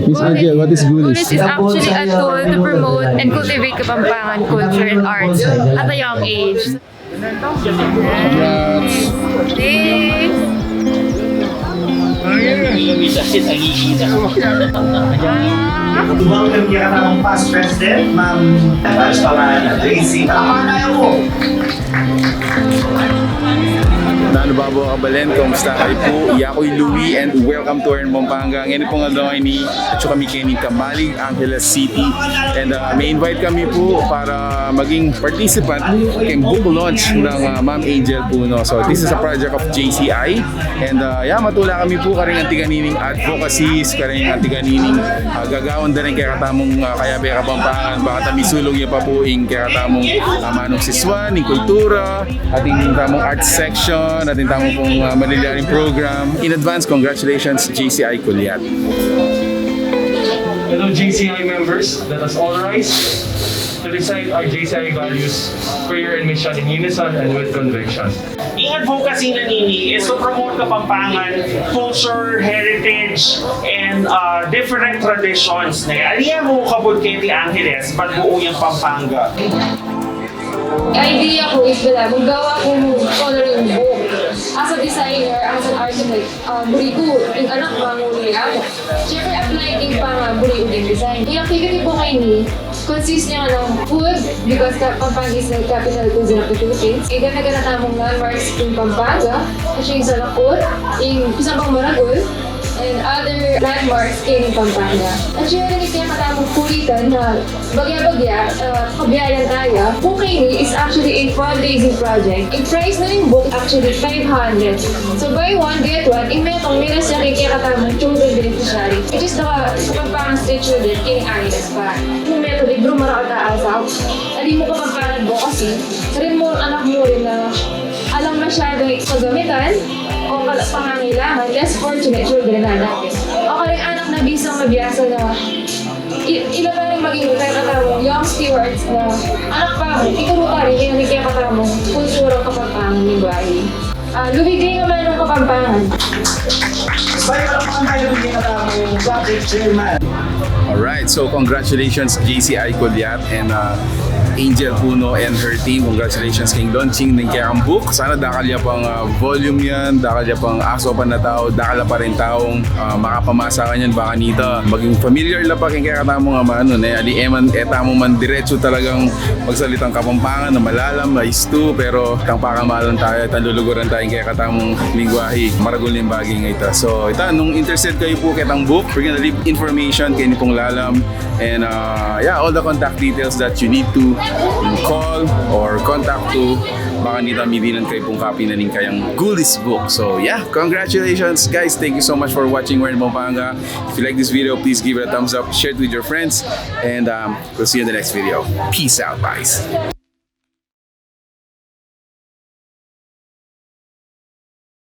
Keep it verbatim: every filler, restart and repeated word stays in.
Miss Angel, what is Gulis? Gulis is actually a tool to promote and cultivate Kapampangan culture and arts at a young age. Congrats! Thanks! Welcome kaya ng past president, Ma'am Tatas Pangan Tracy. Palakpakan tayo po. Nanu babo, kabalen, kumusta kayu pu? Yaku i Louie and welcome to Earn Pampanga. Ngeni pung aldo ini, atyu kami keni Tambalig, Angeles City. And, uh, may-invite kami pu para maging participant keng book launch nang, uh, Ma'am Angel Puno. So this is a project of J C I. And, uh, ya, matula kami pu karing anti kanining advocacies, karing anti kanining, uh, gagawan da ring kekatamung, uh, kayabe Kapampangan, bang kata misulung ya pa pu ing kekatamung, uh, manung sisuan, ing kultura, atin tamung art section, atin tamu pung, uh, maliliaring program. In advance, congratulations, J C I Culiat. Hello, J C I members. Let us all rise to recite our J C I values, prayer, and mission in unison and with conviction. Ing advocacy na nini is to promote Kapampangan culture, heritage, and, uh, different traditions, ne. Aliwa mu kabud keti Angeles, but buo yang Pampanga. Idea ku is bala, maggawa ku ng coloring book. As a designer, as an artist, like, uh, buri ku, ing anak, manguli aku. Siyempre, apply king pangaburi uli design. Ing activity pu ngeni, consist niya ng food, because Pampanga is the capital cuisine of the Philippines. Ing gana-gana tamung landmarks king Pampanga, at ing Salakut, ing Pisang Pang Maragul, and other landmarks king Pampanga. At siyempre, ing kekatamung kulitan na bagya-bagya, uh, kabiayan taya. Book ini is actually a fundraising project. Ing price na ning book actually five hundred. So buy one, get one. Ing metung, miras ya king kekatamung children beneficiary, which is the Kapampangan street children king Angeles pa. Ing metung, libru marakal ta asaw. Ali mu Kapampangan advocacy, karin mu anak mu rin na alang masyadung kagamitan o kal-, pangangailangan, less fortunate children na natin. O karing anak na bisang mabiasa na I-, ila pa rin maging kekatamung young stewards na anak pa mu, ituru pa rin ing kekatamung kulturang Kapampangan, lengguwahe. Ah, lumigay naman ng Kapampangan. Sabay palakpakan tayo ng kekatamung project chairman. Alright, so congratulations, J C I Culiat and, uh, Angel Puno and her team. Congratulations keng launching ning kekang book. Sana dakal ya pang, uh, volume yan, dakal ya pang aso pa na tau, dakal la pa rin taung, uh, makapamasa kanyan, bang kanita maging familiar la pa keng kekatamung amanu, ne? Ali e man, e tamu man diretsu talagang magsalitang Kapampangan na malalam, na istu, pero itang pakamalan taya, itang luluguran taya king kekatamung lengguwahe, maragul ning bage ita. So, ita, nung interested kayu pu ketang book, we're gonna leave information keni pung lalam. And, uh, yeah, all the contact details that you need to call or contact to, bang kanita midinan kayu pung copy na ning kayang Gulis book. So, yeah, congratulations, guys. Thank you so much for watching We're in Pampanga. If you like this video, please give it a thumbs up, share it with your friends, and, um, we'll see you in the next video. Peace out, guys.